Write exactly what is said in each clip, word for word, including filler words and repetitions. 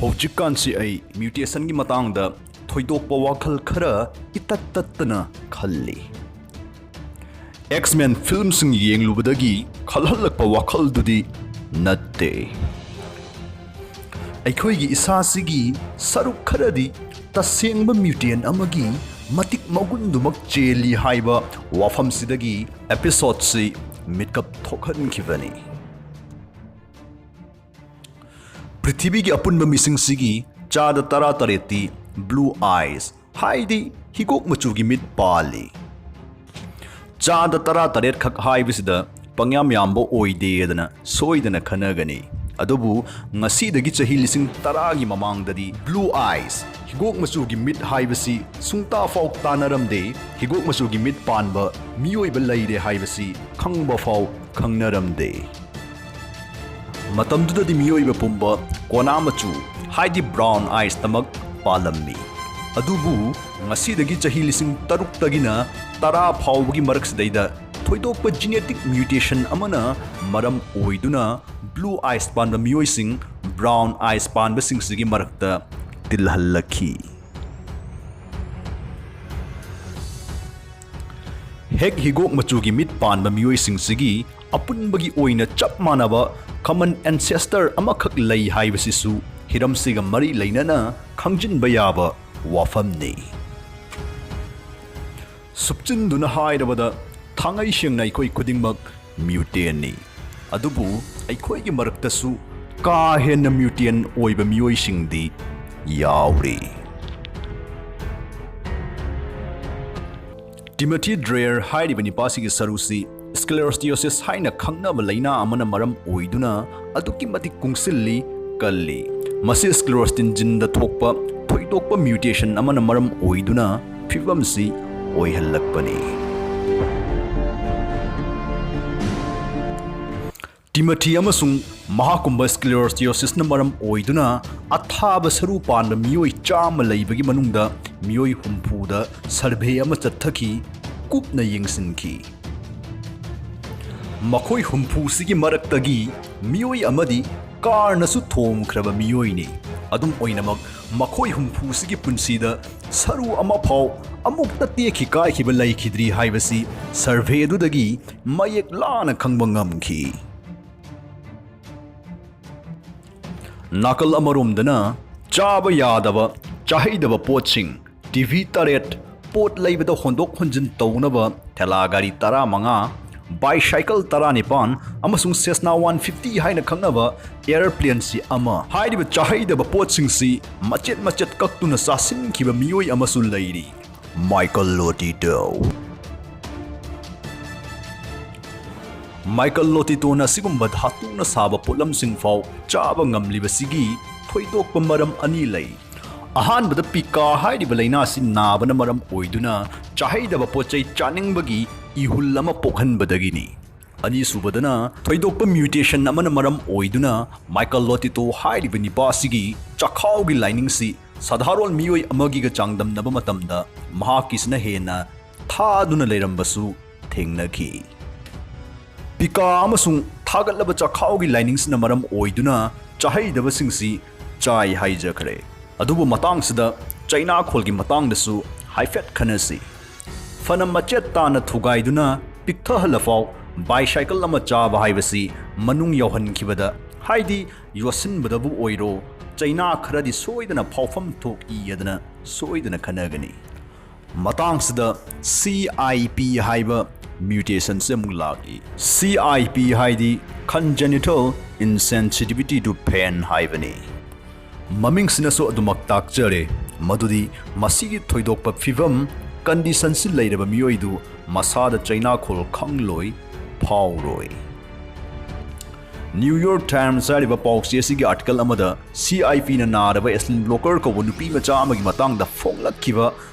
ꯍꯧꯖꯤꯛꯀꯥꯟꯁꯤ ꯑꯩ ꯃ꯭ꯌꯨꯇꯦꯁꯟꯒꯤ ꯃꯇꯥꯡꯗ ꯊꯣꯏꯗꯣꯛꯄ ꯋꯥꯈꯜ ꯈꯔ ꯏꯇꯠ ꯇꯠꯇꯅ ꯈꯜꯂꯤ꯫ ꯑꯦꯛꯁꯃꯦꯟ ꯐꯤꯜꯝꯁꯤꯡ ꯌꯦꯡꯂꯨꯕꯗꯒꯤ ꯈꯜꯍꯜꯂꯛꯄ ꯋꯥꯈꯜꯗꯨꯗꯤ ꯅꯠꯇꯦ꯫ ꯑꯩꯈꯣꯏꯒꯤ ꯏꯁꯥꯁꯤꯒꯤ ꯁꯔꯨꯛ ꯈꯔꯗꯤ ꯇꯁꯦꯡꯕ ꯃ꯭ꯌꯨꯇꯦꯟ ꯑꯃꯒꯤ ꯃꯇꯤꯛ ꯃꯒꯨꯟꯗꯨꯃꯛ ꯆꯦꯜꯂꯤ ꯍꯥꯏꯕ ꯋꯥꯐꯝꯁꯤꯗꯒꯤ ꯑꯦꯄꯤꯁꯣꯗꯁꯤ ꯃꯤꯠꯀꯞ ꯊꯣꯛꯍꯟꯈꯤꯕꯅꯤ꯫ ꯄ꯭ꯔꯤꯊꯤꯕꯤꯒꯤ ꯑꯄꯨꯟꯕ ꯃꯤꯁꯤꯡꯁꯤꯒꯤ ꯆꯥꯗ ꯇꯔꯥ ꯇꯔꯦꯠꯇꯤ ꯕ꯭ꯂꯨ ꯑꯥꯏꯁ, ꯍꯥꯏꯗꯤ ꯍꯤꯒꯣꯛ ꯃꯆꯨꯒꯤ ꯃꯤꯠ ꯄꯥꯜꯂꯤ꯫ ꯆꯥꯗ ꯇꯔꯥ ꯇꯔꯦꯠ ꯈꯛ ꯍꯥꯏꯕꯁꯤꯗ ꯄꯪꯌꯥꯝ ꯌꯥꯝꯕ ꯑꯣꯏꯗꯦꯗꯅ ꯁꯣꯏꯗꯅ ꯈꯟꯅꯒꯅꯤ꯫ ꯑꯗꯨꯕꯨ ꯉꯁꯤꯗꯒꯤ ꯆꯍꯤ ꯂꯤꯁꯤꯡ ꯇꯔꯥꯒꯤ ꯃꯃꯥꯡꯗꯗꯤ ꯕ꯭ꯂꯨ ꯑꯥꯏꯁ, ꯍꯤꯒꯣꯛ ꯃꯆꯨꯒꯤ ꯃꯤꯠ ꯍꯥꯏꯕꯁꯤ ꯁꯨꯡꯇꯥ ꯐꯥꯎ ꯇꯥꯅꯔꯝꯗꯦ꯫ ꯍꯤꯒꯣꯛ ꯃꯆꯨꯒꯤ ꯃꯤꯠ ꯄꯥꯟꯕ ꯃꯤꯑꯣꯏꯕ ꯂꯩꯔꯦ ꯍꯥꯏꯕꯁꯤ ꯈꯪꯕ ꯐꯥꯎ ꯈꯪꯅꯔꯝꯗꯦ꯫ ꯃꯇꯝꯗꯨꯗꯗꯤ ꯃꯤꯑꯣꯏꯕ ꯄꯨꯝꯕ ꯀꯣꯅꯥ ꯃꯆꯨ, ꯍꯥꯏꯗꯤ ꯕ꯭ꯔꯥꯎꯟ ꯑꯥꯏꯁꯇꯃꯛ ꯄꯥꯜꯂꯝꯃꯤ꯫ ꯑꯗꯨꯕꯨ ꯉꯁꯤꯗꯒꯤ ꯆꯍꯤ ꯂꯤꯁꯤꯡ ꯇꯔꯨꯛꯇꯒꯤꯅ ꯇꯔꯥ ꯐꯥꯎꯕꯒꯤ ꯃꯔꯛꯁꯤꯗꯩꯗ ꯊꯣꯏꯗꯣꯛꯄ ꯖꯤꯅꯦꯇꯤꯛ ꯃ꯭ꯌꯨꯇꯦꯁꯟ ꯑꯃꯅ ꯃꯔꯝ ꯑꯣꯏꯗꯨꯅ ꯕ꯭ꯂꯨ ꯑꯥꯏꯁ ꯄꯥꯟꯕ ꯃꯤꯑꯣꯏꯁꯤꯡ ꯕ꯭ꯔꯥꯎꯟ ꯑꯥꯏꯁ ꯄꯥꯟꯕꯁꯤꯡꯁꯤꯒꯤ ꯃꯔꯛꯇ ꯇꯤꯜꯍꯜꯂꯛꯈꯤ꯫ ꯍꯦꯛ ꯍꯤꯒꯣꯛ ꯃꯆꯨꯒꯤ ꯃꯤꯠ ꯄꯥꯟꯕ ꯃꯤꯑꯣꯏꯁꯤꯡꯁꯤꯒꯤ ꯑꯄꯨꯟꯕꯒꯤ ꯑꯣꯏꯅ ꯆꯞ ꯃꯥꯟꯅꯕ ꯀꯃꯟ ꯑꯦꯟꯁꯦꯁꯇꯔ ꯑꯃꯈꯛ ꯂꯩ ꯍꯥꯏꯕꯁꯤꯁꯨ ꯍꯤꯔꯝꯁꯤꯒ ꯃꯔꯤ ꯂꯩꯅꯅ ꯈꯪꯖꯤꯟꯕ ꯌꯥꯕ ꯋꯥꯐꯝꯅꯤ꯫ ꯁꯨꯞꯆꯤꯟꯗꯨꯅ ꯍꯥꯏꯔꯕꯗ, ꯊꯥꯡꯉꯩ ꯁꯦꯡꯅ ꯑꯩꯈꯣꯏ ꯈꯨꯗꯤꯡꯃꯛ ꯃ꯭ꯌꯨꯇꯦꯟꯅꯤ꯫ ꯑꯗꯨꯕꯨ ꯑꯩꯈꯣꯏꯒꯤ ꯃꯔꯛꯇꯁꯨ ꯀꯥ ꯍꯦꯟꯅ ꯃ꯭ꯌꯨꯇꯦꯟ ꯑꯣꯏꯕ ꯃꯤꯑꯣꯏꯁꯤꯡꯗꯤ ꯌꯥꯎꯔꯤ꯫ ꯇꯤꯃꯣꯊꯤ ꯗ꯭ꯔꯦꯌꯔ ꯍꯥꯏꯔꯤꯕ ꯅꯤꯄꯥꯁꯤꯒꯤ ꯁꯔꯨꯁꯤ ꯁ꯭ꯀ꯭ꯂꯦꯔꯣꯁꯇꯤꯌꯣꯁꯤꯁ ꯍꯥꯏꯅ ꯈꯪꯅꯕ ꯂꯩꯅꯥ ꯑꯃꯅ ꯃꯔꯝ ꯑꯣꯏꯗꯨꯅ ꯑꯗꯨꯛꯀꯤ ꯃꯇꯤꯛ ꯀꯨꯡꯁꯤꯜꯂꯤ, ꯀꯜꯂꯤ꯫ ꯃꯁꯤ ꯁ꯭ꯀ꯭ꯂꯦꯔꯣꯁꯇꯤꯟ ꯖꯤꯟꯗ ꯊꯣꯛꯄ ꯊꯣꯏꯗꯣꯛꯄ ꯃ꯭ꯌꯨꯇꯦꯁꯟ ꯑꯃꯅ ꯃꯔꯝ ꯑꯣꯏꯗꯨꯅ ꯐꯤꯕꯝꯁꯤ ꯑꯣꯏꯍꯜꯂꯛꯄꯅꯤ꯫ ꯇꯤꯃꯣꯊꯤ ꯑꯃꯁꯨꯡ ꯃꯍꯥꯛꯀꯨꯝꯕ ꯁ꯭ꯀ꯭ꯂꯦꯔꯣꯁꯇꯤꯌꯣꯁꯤꯁꯅ ꯃꯔꯝ ꯑꯣꯏꯗꯨꯅ ꯑꯊꯥꯕ ꯁꯔꯨ ꯄꯥꯟꯕ ꯃꯤꯑꯣꯏ ꯆꯥꯝꯃ ꯂꯩꯕꯒꯤ ꯃꯅꯨꯡꯗ ꯃꯤꯑꯣꯏ ꯍꯨꯝꯐꯨꯗ ꯁꯔꯚꯦ ꯑꯃ ꯆꯠꯊꯈꯤ, ꯀꯨꯞꯅ ꯌꯦꯡꯁꯤꯟꯈꯤ꯫ ꯃꯈꯣꯏ ꯍꯨꯝꯐꯨꯁꯤꯒꯤ ꯃꯔꯛꯇꯒꯤ ꯃꯤꯑꯣꯏ ꯑꯃꯗꯤ ꯀꯥꯔꯅꯁꯨ ꯊꯣꯝꯈ꯭ꯔꯕ ꯃꯤꯑꯣꯏꯅꯤ꯫ ꯑꯗꯨꯝ ꯑꯣꯏꯅꯃꯛ, ꯃꯈꯣꯏ ꯍꯨꯝꯐꯨꯁꯤꯒꯤ ꯄꯨꯟꯁꯤꯗ ꯁꯔꯨ ꯑꯃ ꯐꯥꯎ ꯑꯃꯨꯛꯇ ꯇꯦꯛꯈꯤ ꯀꯥꯏꯈꯤꯕ ꯂꯩꯈꯤꯗ꯭ꯔꯤ ꯍꯥꯏꯕꯁꯤ ꯁꯔꯚꯦ ꯑꯗꯨꯗꯒꯤ ꯃꯌꯦꯛ ꯂꯥꯅ ꯈꯪꯕ ꯉꯝꯈꯤ꯫ ꯅꯥꯀꯜ ꯑꯃꯔꯣꯝꯗꯅ ꯆꯥꯕ ꯌꯥꯗꯕ, ꯆꯥꯍꯩꯗꯕ ꯄꯣꯠꯁꯤꯡ, ꯇꯤ ꯚꯤ ꯇꯔꯦꯠ, ꯄꯣꯠ ꯂꯩꯕꯗ ꯍꯣꯟꯗꯣꯛ ꯍꯣꯟꯖꯤꯟ ꯇꯧꯅꯕ ꯊꯦꯂꯥ ꯒꯥꯔꯤ ꯇꯔꯥꯃꯉꯥ, ꯕꯥꯏꯁꯥꯏꯀꯜ ꯇꯔꯥꯅꯤꯄꯥꯟ ꯑꯃꯁꯨꯡ ꯁꯦꯁꯅꯥ ꯋꯥꯟ ꯐꯤꯐꯇꯤ ꯍꯥꯏꯅ ꯈꯪꯅꯕ ꯑꯦꯌꯔꯄ꯭ꯂꯦꯟꯁꯤ ꯑꯃ꯫ ꯍꯥꯏꯔꯤꯕ ꯆꯥꯍꯩꯗꯕ ꯄꯣꯠꯁꯤꯡꯁꯤ ꯃꯆꯦꯠ ꯃꯆꯦꯠ ꯀꯛꯇꯨꯅ ꯆꯥꯁꯤꯟꯈꯤꯕ ꯃꯤꯑꯣꯏ ꯑꯃꯁꯨ ꯂꯩꯔꯤ, ꯃꯥꯏꯀꯜ ꯂꯣꯇꯤꯇꯣ꯫ ꯃꯥꯏꯀꯜ ꯂꯣꯇꯤꯇꯣꯅ ꯑꯁꯤꯒꯨꯝꯕ ꯙꯥꯇꯨꯅ ꯁꯥꯕ ꯄꯣꯠꯂꯝꯁꯤꯡ ꯐꯥꯎ ꯆꯥꯕ ꯉꯝꯂꯤꯕꯁꯤꯒꯤ ꯊꯣꯏꯗꯣꯛꯄ ꯃꯔꯝ ꯑꯅꯤ ꯂꯩ꯫ ꯑꯍꯥꯟꯕꯗ, ꯄꯤꯀꯥ ꯍꯥꯏꯔꯤꯕ ꯂꯥꯏꯅꯥꯁꯤ ꯅꯥꯕꯅ ꯃꯔꯝ ꯑꯣꯏꯗꯨꯅ ꯆꯥꯍꯩꯗꯕ ꯄꯣꯠ ꯆꯩ ꯆꯥꯅꯤꯡꯕꯒꯤ ꯏꯍꯨꯜ ꯑꯃ ꯄꯣꯛꯍꯟꯕꯗꯒꯤꯅꯤ꯫ ꯑꯅꯤꯁꯨꯕꯗꯅ, ꯊꯣꯏꯗꯣꯛꯄ ꯃ꯭ꯌꯨꯇꯦꯁꯟ ꯑꯃꯅ ꯃꯔꯝ ꯑꯣꯏꯗꯨꯅ ꯃꯥꯏꯀꯜ ꯂꯣꯇꯤꯇꯣ ꯍꯥꯏꯔꯤꯕ ꯅꯤꯄꯥꯁꯤꯒꯤ ꯆꯈꯥꯎꯒꯤ ꯂꯥꯏꯅꯤꯡꯁꯤ ꯁꯥꯙꯥꯔꯣꯟ ꯃꯤꯑꯣꯏ ꯑꯃꯒꯤꯒ ꯆꯥꯡꯗꯝꯅꯕ ꯃꯇꯝꯗ ꯃꯍꯥꯛꯀꯤꯁꯤꯅ ꯍꯦꯟꯅ ꯊꯥꯗꯨꯅ ꯂꯩꯔꯝꯕꯁꯨ ꯊꯦꯡꯅꯈꯤ꯫ ꯄꯤꯀꯥ ꯑꯃꯁꯨꯡ ꯊꯥꯒꯠꯂꯕ ꯆꯈꯥꯎꯒꯤ ꯂꯥꯏꯅꯤꯡꯁꯤꯅ ꯃꯔꯝ ꯑꯣꯏꯗꯨꯅ ꯆꯥꯍꯩꯗꯕꯁꯤꯡꯁꯤ ꯆꯥꯏ ꯍꯥꯏꯖꯈ꯭ꯔꯦ꯫ ꯑꯗꯨꯕꯨ ꯃꯇꯥꯡꯁꯤꯗ ꯆꯩꯅꯥꯈꯣꯜꯒꯤ ꯃꯇꯥꯡꯗꯁꯨ ꯍꯥꯏꯐꯦꯠ ꯈꯟꯅꯁꯤ꯫ ꯐꯅ ꯃꯆꯦꯠ ꯇꯥꯅ ꯊꯨꯒꯥꯏꯗꯨꯅ ꯄꯤꯛꯊꯍꯜꯂꯐꯥꯎ, ꯕꯥꯏꯁꯥꯏꯀꯜ ꯑꯃ ꯆꯥꯕ ꯍꯥꯏꯕꯁꯤ ꯃꯅꯨꯡ ꯌꯧꯍꯟꯈꯤꯕꯗ, ꯍꯥꯏꯗꯤ ꯌꯣꯠꯁꯤꯟꯕꯗꯕꯨ ꯑꯣꯏꯔꯣ, ꯆꯩꯅꯥ ꯈꯔꯗꯤ ꯁꯣꯏꯗꯅ ꯐꯥꯎꯐꯝ ꯊꯣꯛꯏ ꯍꯥꯏꯗꯅ ꯁꯣꯏꯗꯅ ꯈꯟꯅꯒꯅꯤ꯫ ꯃꯇꯥꯡꯁꯤꯗ ꯁꯤ ꯑꯥꯏ ꯄꯤ ꯍꯥꯏꯕ ꯃ꯭ꯌꯨꯇꯦꯁꯟꯁꯦ ꯑꯃꯨꯛ ꯂꯥꯛꯏ꯫ ꯁꯤ ꯑꯥꯏ ꯄꯤ ꯍꯥꯏꯗꯤ Congenital Insensitivity to Pain ꯍꯥꯏꯕꯅꯤ꯫ ꯃꯃꯤꯡꯁꯤꯅꯁꯨ ꯑꯗꯨꯃꯛ ꯇꯥꯛꯆꯔꯦ ꯃꯗꯨꯗꯤ ꯃꯁꯤꯒꯤ ꯊꯣꯏꯗꯣꯛꯄ ꯐꯤꯚꯝ, ꯀꯟꯗꯤꯁꯟꯁꯤ ꯂꯩꯔꯕ ꯃꯤꯑꯣꯏꯗꯨ ꯃꯁꯥꯗ ꯆꯩꯅꯥꯈꯣꯜ ꯈꯪꯂꯣꯏ, ꯐꯥꯎꯔꯣꯏ꯫ ꯅ꯭ꯌꯨ ꯌꯣꯔꯛ ꯇꯥꯏꯝꯁ ꯍꯥꯏꯔꯤꯕ ꯄꯥꯎꯆꯦ ꯑꯁꯤꯒꯤ ꯑꯥꯔꯇꯤꯀꯜ ꯑꯃꯗ ꯁꯤ ꯑꯥꯏ ꯄꯤꯅ ꯅꯥꯔꯕ ꯑꯦꯁꯂꯤꯟ ꯕ꯭ꯂꯣꯀꯔ ꯀꯧꯕ ꯅꯨꯄꯤ ꯃꯆꯥ ꯑꯃꯒꯤ ꯃꯇꯥꯡꯗ ꯐꯣꯡꯂꯛꯈꯤꯕ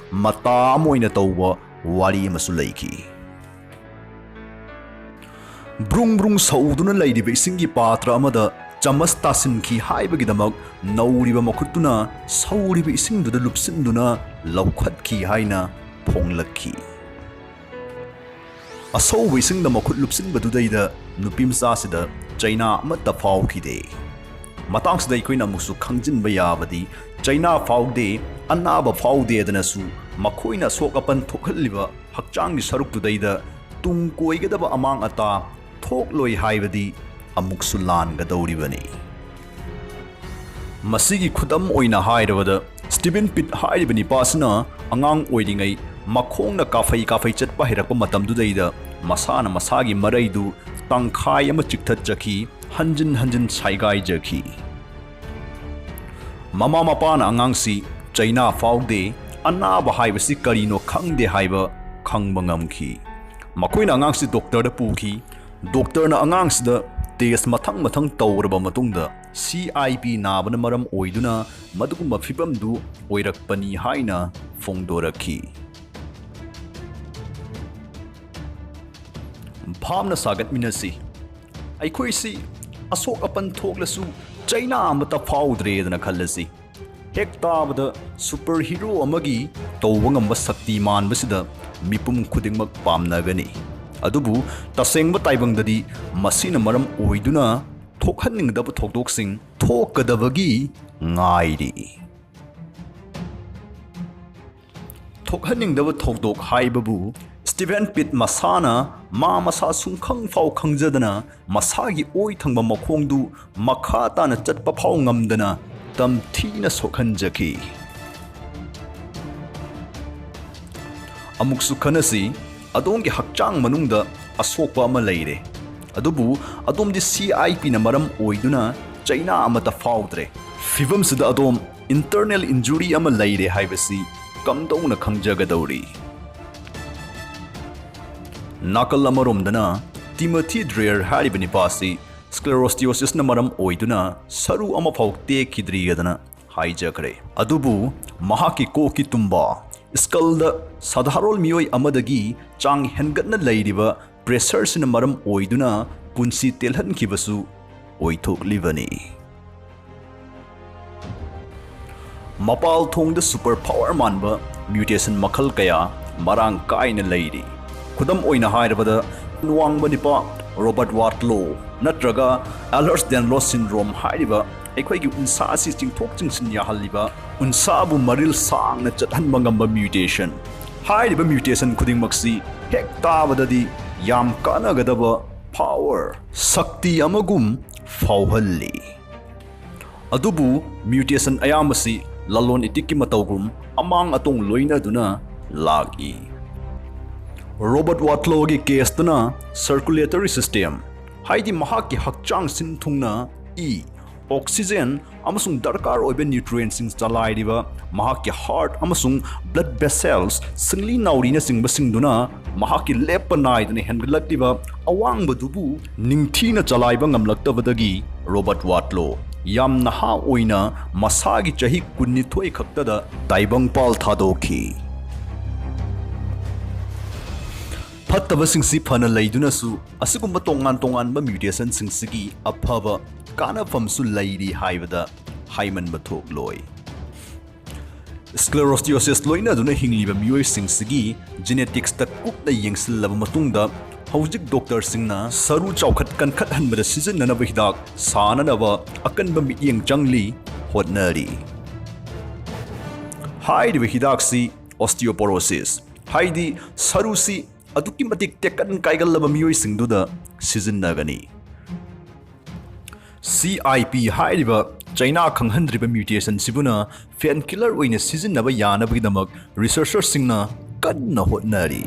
ꯃꯇꯥ ꯑꯃ ꯑꯣꯏꯅ ꯇꯧꯕ ꯋꯥꯔꯤ ꯑꯃꯁꯨ ꯂꯩꯈꯤ꯫ ꯕ꯭ꯔꯨꯡ ꯕ꯭ꯔꯨꯡ ꯁꯧꯗꯨꯅ ꯂꯩꯔꯤꯕ ꯏꯁꯤꯡꯒꯤ ꯄꯥꯇ꯭ꯔ ꯑꯃꯗ ꯆꯃꯁ ꯇꯥꯁꯤꯟꯈꯤ ꯍꯥꯏꯕꯒꯤꯗꯃꯛ ꯅꯧꯔꯤꯕ ꯃꯈꯨꯠꯇꯨꯅ ꯁꯧꯔꯤꯕ ꯏꯁꯤꯡꯗꯨꯗ ꯂꯨꯞꯁꯤꯟꯗꯨꯅ ꯂꯧꯈꯠꯈꯤ ꯍꯥꯏꯅ ꯐꯣꯡꯂꯛꯈꯤ꯫ ꯑꯁꯧꯕ ꯏꯁꯤꯡꯗ ꯃꯈꯨꯠ ꯂꯨꯞꯁꯤꯟꯕꯗꯨꯗꯩꯗ ꯅꯨꯄꯤ ꯃꯆꯥꯁꯤꯗ ꯆꯩꯅꯥ ꯑꯃꯠꯇ ꯐꯥꯎꯈꯤꯗꯦ꯫ ꯃꯇꯥꯡꯁꯤꯗ ꯑꯩꯈꯣꯏꯅ ꯑꯃꯨꯛꯁꯨ ꯈꯪꯖꯤꯟꯕ ꯌꯥꯕꯗꯤ, ꯆꯩꯅꯥ ꯐꯥꯎꯗꯦ, ꯑꯅꯥꯕ ꯐꯥꯎꯗꯦꯗꯅꯁꯨ ꯃꯈꯣꯏꯅ ꯑꯁꯣꯛ ꯑꯄꯟ ꯊꯣꯛꯍꯜꯂꯤꯕ ꯍꯛꯆꯥꯡꯒꯤ ꯁꯔꯨꯛꯇꯨꯗꯩꯗ ꯇꯨꯡ ꯀꯣꯏꯒꯗꯕ ꯑꯃꯥꯡ ꯑꯇꯥ ꯊꯣꯛꯂꯣꯏ ꯍꯥꯏꯕꯗꯤ ꯑꯃꯨꯛꯁꯨ ꯂꯥꯟꯒꯗꯧꯔꯤꯕꯅꯤ꯫ ꯃꯁꯤꯒꯤ ꯈꯨꯗꯝ ꯑꯣꯏꯅ ꯍꯥꯏꯔꯕꯗ, ꯁ꯭ꯇꯤꯚꯦꯟ ꯄꯤꯠ ꯍꯥꯏꯔꯤꯕ ꯅꯤꯄꯥꯁꯤꯅ ꯑꯉꯥꯡ ꯑꯣꯏꯔꯤꯉꯩ ꯃꯈꯣꯡꯅ ꯀꯥꯐꯩ ꯀꯥꯐꯩ ꯆꯠꯄ ꯍꯩꯔꯛꯄ ꯃꯇꯝꯗꯨꯗꯩꯗ ꯃꯁꯥꯅ ꯃꯁꯥꯒꯤ ꯃꯔꯩꯗꯨ ꯇꯪꯈꯥꯏ ꯑꯃ ꯆꯤꯛꯊꯠꯆꯈꯤ, ꯍꯟꯖꯤꯟ ꯍꯟꯖꯤꯟ ꯁꯥꯏꯒꯥꯏꯖꯈꯤ꯫ ꯃꯃꯥ ꯃꯄꯥꯅ ꯑꯉꯥꯡꯁꯤ ꯆꯩꯅꯥ ꯐꯥꯎꯗꯦ, ꯑꯅꯥꯕ ꯍꯥꯏꯕꯁꯤ ꯀꯔꯤꯅꯣ ꯈꯪꯗꯦ ꯍꯥꯏꯕ ꯈꯪꯕ ꯉꯝꯈꯤ꯫ ꯃꯈꯣꯏꯅ ꯑꯉꯥꯡꯁꯤ ꯗꯣꯛꯇꯔꯗ ꯄꯨꯈꯤ꯫ ꯗꯣꯛꯇꯔꯅ ꯑꯉꯥꯡꯁꯤꯗ ꯇꯦꯁ ꯃꯊꯪ ꯃꯊꯪ ꯇꯧꯔꯕ ꯃꯇꯨꯡꯗ, ꯁꯤ ꯑꯥꯏ ꯄꯤ ꯅꯥꯕꯅ ꯃꯔꯝ ꯑꯣꯏꯗꯨꯅ ꯃꯗꯨꯒꯨꯝꯕ ꯐꯤꯕꯝꯗꯨ ꯑꯣꯏꯔꯛꯄꯅꯤ ꯍꯥꯏꯅ ꯐꯣꯡꯗꯣꯔꯛꯈꯤ꯫ ꯚꯥꯞꯅ ꯁꯥꯒꯠꯃꯤꯟꯅꯁꯤ꯫ ꯑꯩꯈꯣꯏꯁꯤ ꯑꯁꯣꯛ ꯑꯄꯟ ꯊꯣꯛꯂꯁꯨ ꯆꯩꯅꯥ ꯑꯃꯠꯇ ꯐꯥꯎꯗ꯭ꯔꯦꯗꯅ ꯈꯜꯂꯁꯤ꯫ ꯍꯦꯛ ꯇꯥꯕꯗ ꯁꯨꯄꯔ ꯍꯤꯔꯣ ꯑꯃꯒꯤ ꯇꯧꯕ ꯉꯝꯕ ꯁꯛꯇꯤ ꯃꯥꯟꯕꯁꯤꯗ ꯃꯤꯄꯨꯝ ꯈꯨꯗꯤꯡꯃꯛ ꯄꯥꯝꯅꯒꯅꯤ꯫ ꯑꯗꯨꯕꯨ ꯇꯁꯦꯡꯕ ꯇꯥꯏꯕꯪꯗꯗꯤ ꯃꯁꯤꯅ ꯃꯔꯝ ꯑꯣꯏꯗꯨꯅ ꯊꯣꯛꯍꯟꯅꯤꯡꯗꯕ ꯊꯧꯗꯣꯛꯁꯤꯡ ꯊꯣꯛꯀꯗꯕꯒꯤ ꯉꯥꯏꯔꯤ꯫ ꯊꯣꯛꯍꯟꯅꯤꯡꯗꯕ ꯊꯧꯗꯣꯛ ꯍꯥꯏꯕꯕꯨ ꯁ꯭ꯇꯤꯚꯦꯟ ꯄꯤꯠ ꯃꯁꯥꯅ ꯃꯥ ꯃꯁꯥ ꯁꯨꯡꯈꯪ ꯐꯥꯎ ꯈꯪꯖꯗꯅ ꯃꯁꯥꯒꯤ ꯑꯣꯏ ꯊꯪꯕ ꯃꯈꯣꯡꯗꯨ ꯃꯈꯥ ꯇꯥꯅ ꯆꯠꯄ ꯐꯥꯎ ꯉꯝꯗꯅ ꯇꯝꯊꯤꯅ ꯁꯣꯛꯍꯟꯖꯈꯤ꯫ ꯑꯃꯨꯛꯁꯨ ꯈꯟꯅꯁꯤ, ꯑꯗꯣꯝꯒꯤ ꯍꯛꯆꯥꯡ ꯃꯅꯨꯡꯗ ꯑꯁꯣꯛꯄ ꯑꯃ ꯂꯩꯔꯦ, ꯑꯗꯨꯕꯨ ꯑꯗꯣꯝꯗꯤ ꯁꯤ ꯑꯥꯏ ꯄꯤꯅ ꯃꯔꯝ ꯑꯣꯏꯗꯨꯅ ꯆꯩꯅꯥ ꯑꯃꯠꯇ ꯐꯥꯎꯗ꯭ꯔꯦ꯫ ꯐꯤꯕꯝꯁꯤꯗ ꯑꯗꯣꯝ ꯏꯟꯇꯔꯅꯦꯜ ꯏꯟꯖꯨꯔꯤ ꯑꯃ ꯂꯩꯔꯦ ꯍꯥꯏꯕꯁꯤ ꯀꯝꯗꯧꯅ ꯈꯪꯖꯒꯗꯧꯔꯤ? ꯅꯥꯀꯜ ꯑꯃꯔꯣꯝꯗꯅ ꯇꯤꯃꯣꯊꯤ ꯗ꯭ꯔꯦꯌꯔ ꯍꯥꯏꯔꯤꯕ ꯅꯤꯄꯥꯁꯤ ꯁ꯭ꯀ꯭ꯂꯦꯔꯣꯁꯇꯤꯌꯣꯁꯤꯁꯅ ꯃꯔꯝ ꯑꯣꯏꯗꯨꯅ ꯁꯔꯨ ꯑꯃꯐꯥꯎ ꯇꯦꯛꯈꯤꯗ꯭ꯔꯤꯗꯅ ꯍꯥꯏꯖꯈ꯭ꯔꯦ꯫ ꯑꯗꯨꯕꯨ ꯃꯍꯥꯛꯀꯤ ꯀꯣꯛꯀꯤ ꯇꯨꯝꯕ, ꯁ꯭ꯀꯜꯗ ꯁꯥꯗꯥꯔꯣꯟ ꯃꯤꯑꯣꯏ ꯑꯃꯗꯒꯤ ꯆꯥꯡ ꯍꯦꯟꯒꯠꯅ ꯂꯩꯔꯤꯕ ꯄ꯭ꯔꯦꯁꯔꯁꯤꯅ ꯃꯔꯝ ꯑꯣꯏꯗꯨꯅ ꯄꯨꯟꯁꯤ ꯇꯦꯜꯍꯟꯈꯤꯕꯁꯨ ꯑꯣꯏꯊꯣꯛꯂꯤꯕꯅꯤ꯫ ꯃꯄꯥꯜ ꯊꯣꯡꯗ ꯁꯨꯄꯔ ꯄꯥꯋꯔ ꯃꯥꯟꯕ ꯃ꯭ꯌꯨꯇꯦꯁꯟ ꯃꯈꯜ ꯀꯌꯥ ꯃꯔꯥꯡ ꯀꯥꯏꯅ ꯂꯩꯔꯤ꯫ ꯈꯨꯗꯝ ꯑꯣꯏꯅ ꯍꯥꯏꯔꯕꯗ, ꯋꯥꯡꯕ ꯅꯤꯄꯥ ꯔꯣꯕꯔꯠ ꯋꯥꯔꯠꯂꯣ, ꯅꯠꯇ꯭ꯔꯒ Ehlers-Danlos syndrome ꯍꯥꯏꯔꯤꯕ ꯑꯩꯈꯣꯏꯒꯤ ꯎꯟꯁꯥ ꯑꯁꯤ ꯆꯤꯡꯊꯣꯛ ꯆꯤꯡꯁꯤꯟ ꯌꯥꯍꯜꯂꯤꯕ, ꯎꯟꯁꯥꯕꯨ ꯃꯔꯤꯜ ꯁꯥꯡꯅ ꯆꯠꯍꯟꯕ ꯉꯝꯕ mutation꯫ ꯍꯥꯏꯔꯤꯕ mutation ꯈꯨꯗꯤꯡꯃꯛꯁꯤ ꯍꯦꯛ ꯇꯥꯕꯗꯗꯤ ꯌꯥꯝ ꯀꯥꯟꯅꯒꯗꯕ power, ꯁꯛꯇꯤ ꯑꯃꯒꯨꯝ ꯐꯥꯎꯍꯜꯂꯤ꯫ ꯑꯗꯨꯕꯨ mutation ꯑꯌꯥꯝꯕꯁꯤ ꯂꯂꯣꯟ ꯏꯇꯤꯛꯀꯤ ꯃꯇꯧꯒꯨꯝ ꯑꯃꯥꯡ ꯑꯇꯣꯡ ꯂꯣꯏꯅꯗꯨꯅ ꯂꯥꯛꯏ꯫ ꯔꯣꯕꯔꯠ ꯋꯥꯠꯂꯣꯒꯤ caseꯇꯅ circulatory system, ꯍꯥꯏꯗꯤ ꯃꯍꯥꯛꯀꯤ ꯍꯛꯆꯥꯡ ꯁꯤꯟ ꯊꯨꯡꯅ ꯏ, oxygen ꯑꯃꯁꯨꯡ ꯗꯔꯀꯥꯔ ꯑꯣꯏꯕ nutrientꯁꯤꯡ ꯆꯂꯥꯏꯔꯤꯕ ꯃꯍꯥꯛꯀꯤ heart ꯑꯃꯁꯨꯡ blood vessels, ꯁꯤꯡꯂꯤ ꯅꯥꯎꯔꯤꯅꯆꯤꯡꯕꯁꯤꯡꯗꯨꯅ ꯃꯍꯥꯛꯀꯤ ꯂꯦꯞꯄ ꯅꯥꯏꯗꯅ ꯍꯦꯟꯒꯠꯂꯛꯂꯤꯕ ꯑꯋꯥꯡꯕꯗꯨꯕꯨ ꯅꯤꯡꯊꯤꯅ ꯆꯂꯥꯏꯕ ꯉꯝꯂꯛꯇꯕꯗꯒꯤ ꯔꯣꯕꯔꯠ ꯋꯥꯠꯂꯣ ꯌꯥꯝ ꯅꯍꯥ ꯑꯣꯏꯅ ꯃꯁꯥꯒꯤ ꯆꯍꯤ ꯀꯨꯟꯅꯤꯊꯣꯏ ꯈꯛꯇꯗ ꯇꯥꯏꯕꯪꯄꯥꯜ ꯊꯥꯗꯣꯛꯈꯤ꯫ ꯐꯠꯇꯕꯁꯤꯡꯁꯤ ꯐꯅ ꯂꯩꯗꯨꯅꯁꯨ ꯑꯁꯤꯒꯨꯝꯕ ꯇꯣꯉꯥꯟ ꯇꯣꯉꯥꯟꯕ mutationꯁꯤꯡꯁꯤꯒꯤ ꯑꯐꯕ ꯀꯥꯟꯅꯐꯝꯁꯨ ꯂꯩꯔꯤ ꯍꯥꯏꯕꯗ ꯍꯥꯏꯃꯟꯕ ꯊꯣꯛꯂꯣꯏ꯫ Sclerosiosis ꯂꯣꯏꯅꯗꯨꯅ ꯍꯤꯡꯂꯤꯕ ꯃꯤꯑꯣꯏꯁꯤꯡꯁꯤꯒꯤ geneticsꯇ ꯀꯨꯞꯅ ꯌꯦꯡꯁꯤꯜꯂꯕ ꯃꯇꯨꯡꯗ, ꯍꯧꯖꯤꯛ doctorꯁꯤꯡꯅ ꯁꯔꯨ ꯆꯥꯎꯈꯠ ꯀꯟꯈꯠꯍꯟꯕꯗ ꯁꯤꯖꯤꯟꯅꯅꯕ ꯍꯤꯗꯥꯛ ꯁꯥꯅꯅꯕ ꯑꯀꯟꯕ ꯃꯤꯠꯌꯦꯡ ꯆꯪꯂꯤ, ꯍꯣꯠꯅꯔꯤ꯫ ꯍꯥꯏꯔꯤꯕ ꯍꯤꯗꯥꯛꯁꯤ osteoporosis, ꯍꯥꯏꯗꯤ ꯁꯔꯨꯁꯤ ꯑꯗꯨꯛꯀꯤ ꯃꯇꯤꯛ ꯇꯦꯛꯀꯟ ꯀꯥꯏꯒꯜꯂꯕ ꯃꯤꯑꯣꯏꯁꯤꯡꯗꯨꯗ ꯁꯤꯖꯤꯟꯅꯒꯅꯤ꯫ C I P ꯍꯥꯏꯔꯤꯕ ꯆꯩꯅꯥ ꯈꯪꯍꯟꯗ꯭ꯔꯤꯕ mutationꯁꯤꯕꯨꯅ painkiller ꯑꯣꯏꯅ ꯁꯤꯖꯤꯟꯅꯕ ꯌꯥꯅꯕꯒꯤꯗꯃꯛ researcherꯁꯤꯡꯅ ꯀꯟꯅ ꯍꯣꯠꯅꯔꯤ꯫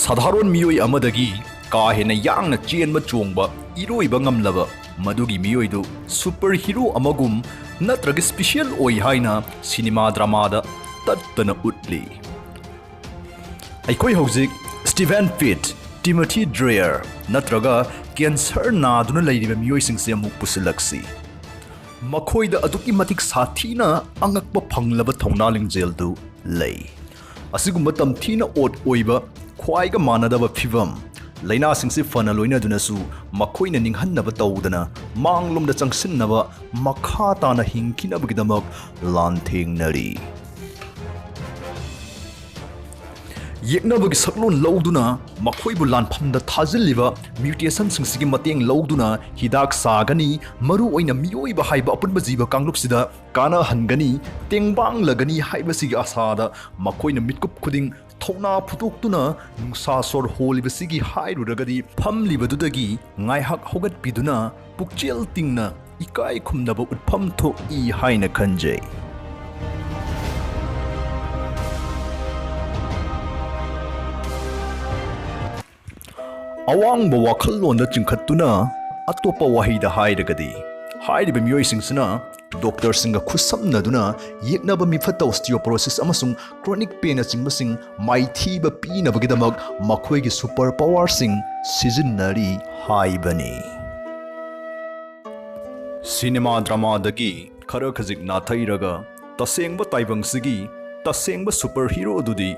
ꯁꯥꯙꯥꯔꯣꯟ ꯃꯤꯑꯣꯏ ꯑꯃꯗꯒꯤ ꯀꯥ ꯍꯦꯟꯅ ꯌꯥꯡꯅ ꯆꯦꯟꯕ ꯆꯣꯡꯕ ꯏꯔꯣꯏꯕ ꯉꯝꯂꯕ ꯃꯗꯨꯒꯤ ꯃꯤꯑꯣꯏꯗꯨ superhero ꯑꯃꯒꯨꯝ ꯅꯠꯇ꯭ꯔꯒ special ꯑꯣꯏ ꯍꯥꯏꯅ ꯁꯤꯅꯦꯃꯥ dramaꯗ ꯇꯠꯇꯅ ꯎꯠꯂꯤ꯫ ꯑꯩꯈꯣꯏ ꯍꯧꯖꯤꯛ Steven Pett, Timothy Dreyer ꯅꯠꯇ꯭ꯔꯒ cancer ꯅꯥꯗꯨꯅ ꯂꯩꯔꯤꯕ ꯃꯤꯑꯣꯏꯁꯤꯡꯁꯦ ꯑꯃꯨꯛ ꯄꯨꯁꯤꯜꯂꯛꯁꯤ꯫ ꯃꯈꯣꯏꯗ ꯑꯗꯨꯛꯀꯤ ꯃꯇꯤꯛ ꯁꯥꯊꯤꯅ ꯑꯉꯛꯄ ꯐꯪꯂꯕ ꯊꯧꯅꯥ ꯂꯤꯡꯖꯦꯜꯗꯨ ꯂꯩ꯫ ꯑꯁꯤꯒꯨꯝꯕ ꯇꯝꯊꯤꯅ ꯑꯣꯠ ꯑꯣꯏꯕ, ꯈ꯭ꯋꯥꯏꯒ ꯃꯥꯟꯅꯗꯕ ꯐꯤꯚꯝ, ꯂꯥꯏꯅꯥꯁꯤꯡꯁꯤ ꯐꯅ ꯂꯣꯏꯅꯗꯨꯅꯁꯨ ꯃꯈꯣꯏꯅ ꯅꯤꯡꯍꯟꯅꯕ ꯇꯧꯗꯅ ꯃꯥꯡꯂꯣꯝꯗ ꯆꯪꯁꯤꯟꯅꯕ ꯃꯈꯥ ꯇꯥꯅ ꯍꯤꯡꯈꯤꯅꯕꯒꯤꯗꯃꯛ ꯂꯥꯟꯊꯦꯡꯅꯔꯤ꯫ ꯌꯦꯛꯅꯕꯒꯤ ꯁꯛꯂꯣꯟ ꯂꯧꯗꯨꯅ ꯃꯈꯣꯏꯕꯨ ꯂꯥꯟꯐꯝꯗ ꯊꯥꯖꯤꯜꯂꯤꯕ ꯃ꯭ꯌꯨꯇꯦꯁꯟꯁꯤꯡꯁꯤꯒꯤ ꯃꯇꯦꯡ ꯂꯧꯗꯨꯅ ꯍꯤꯗꯥꯛ ꯁꯥꯒꯅꯤ꯫ ꯃꯔꯨꯑꯣꯏꯅ ꯃꯤꯑꯣꯏꯕ ꯍꯥꯏꯕ ꯑꯄꯨꯟꯕ ꯖꯤꯕ ꯀꯥꯡꯂꯨꯞꯁꯤꯗ ꯀꯥꯟꯅꯍꯟꯒꯅꯤ, ꯇꯦꯡꯕꯥꯡꯂꯒꯅꯤ ꯍꯥꯏꯕꯁꯤꯒꯤ ꯑꯁꯥꯗ ꯃꯈꯣꯏꯅ ꯃꯤꯠꯀꯨꯞ ꯈꯨꯗꯤꯡ ꯊꯧꯅꯥ ꯐꯨꯗꯣꯛꯇꯨꯅ ꯅꯨꯡꯁꯥ ꯁꯣꯔ ꯍꯣꯜꯂꯤꯕꯁꯤꯒꯤ ꯍꯥꯏꯔꯨꯔꯒꯗꯤ ꯐꯝꯂꯤꯕꯗꯨꯗꯒꯤ ꯉꯥꯏꯍꯥꯛ ꯍꯧꯒꯠꯄꯤꯗꯨꯅ ꯄꯨꯛꯆꯦꯜ ꯇꯤꯡꯅ ꯏꯀꯥꯏ ꯈꯨꯝꯅꯕ ꯎꯠꯐꯝ ꯊꯣꯛꯏ ꯍꯥꯏꯅ ꯈꯟꯖꯩ꯫ ꯑꯋꯥꯡꯕ ꯋꯥꯈꯜꯂꯣꯟꯗ ꯆꯤꯡꯈꯠꯇꯨꯅ ꯑꯇꯣꯞꯄ ꯋꯥꯍꯩꯗ ꯍꯥꯏꯔꯒꯗꯤ, ꯍꯥꯏꯔꯤꯕ ꯃꯤꯑꯣꯏꯁꯤꯡꯁꯤꯅ ꯗꯣꯛꯇꯔꯁꯤꯡꯒ ꯈꯨꯠꯁꯝꯅꯗꯨꯅ ꯌꯦꯛꯅꯕ ꯃꯤꯐꯠꯇ osteoporosis ꯑꯃꯁꯨꯡ chronic pain ꯅꯆꯤꯡꯕꯁꯤꯡ ꯃꯥꯏꯊꯤꯕ ꯄꯤꯅꯕꯒꯤꯗꯃꯛ ꯃꯈꯣꯏꯒꯤ super power ꯁꯤꯡ ꯁꯤꯖꯤꯟꯅꯔꯤ ꯍꯥꯏꯕꯅꯤ꯫ ꯁꯤꯅꯦꯃꯥ ꯗ꯭ꯔꯃꯥꯗꯒꯤ ꯈꯔ ꯈꯖꯤꯛ ꯅꯥꯊꯩꯔꯒ ꯇꯁꯦꯡꯕ ꯇꯥꯏꯕꯪꯁꯤꯒꯤ ꯇꯁꯦꯡꯕ super hero ꯗꯨꯗꯤ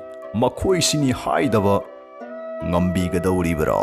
ꯃꯈꯣꯏꯁꯤꯅꯤ ꯍꯥꯏꯗꯕ ꯉꯝꯕꯤꯒꯗꯧꯔꯤꯕ꯭ꯔꯥ?